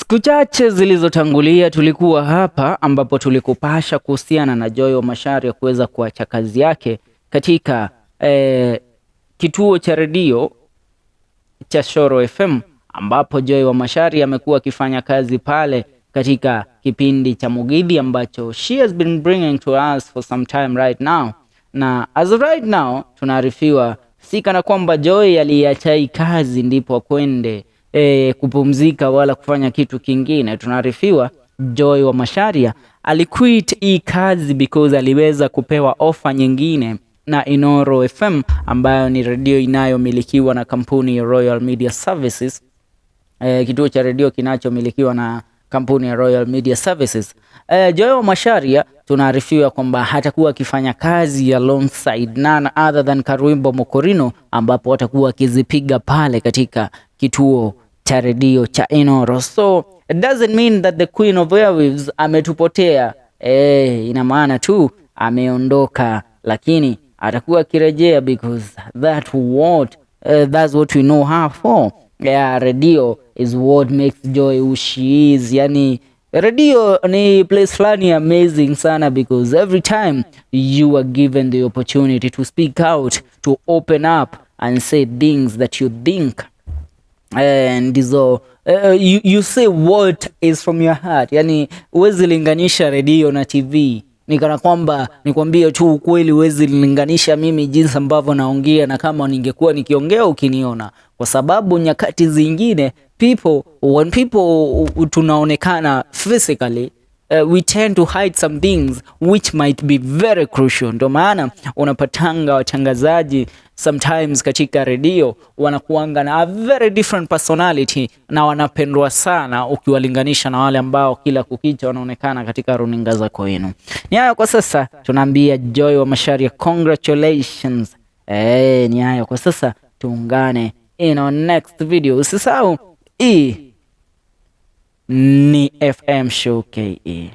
Siku chache zilizotangulia tulikuwa hapa ambapo tulikupasha kuhusiana na Joy Macharia kuweza kuacha kazi yake katika kituo cha redio cha Shoro FM ambapo Joy wa Macharia amekuwa akifanya kazi pale katika kipindi cha Mugithi ambacho she has been bringing to us for some time right now. Na as of right now tunaarifiwa si kana kwamba Joy aliacha hii kazi ndipo akwende kupumzika wala kufanya kitu kingine. Tunaarifiwa Joy wa Macharia aliquit hii kazi because aliweza kupewa ofa nyingine na Inoro FM ambayo ni redio inayomilikiwa na kampuni ya Royal Media Services, kituo cha redio kinachomilikiwa na kampuni ya Royal Media Services. Joy wa Macharia tunaarifiwa kwamba hatakuwa akifanya kazi alongside none other than Karuimbo Mokorino, ambapo watakuwa akizipiga pale katika kituo cha redio cha Inoro. So it doesn't mean that the Queen of Airwaves ametupotea. Ina maana tu ameondoka, lakini atakuwa akirejea because that's what we know her for. Yeah, radio is what makes Joy who she is. Yani radio ni place fulani amazing sana because every time you are given the opportunity to speak out, to open up and say things that you think ndizo you say what is from your heart. Yani huwezi linganisha redio na TV. Ni kana kwamba nikwambie tu ukweli, huwezi linganisha mimi jinsi ambavyo naongea na kama ningekuwa nikiongea ukiniona, kwa sababu nyakati zingine people when people tunaonekana physically, we tend to hide some things which might be very crucial. Ndio maana unapatanga watangazaji sometimes katika redio wanakuanga na a very different personality na wanapendwa sana ukiwalinganisha na wale ambao kila kukicha wanaonekana katika runinga za kwenu. Ni hayo kwa sasa, tunaambia Joy wa Macharia congratulations. Ni hayo kwa sasa, tuungane in our next video. Usisahau hii ni FM Show KE.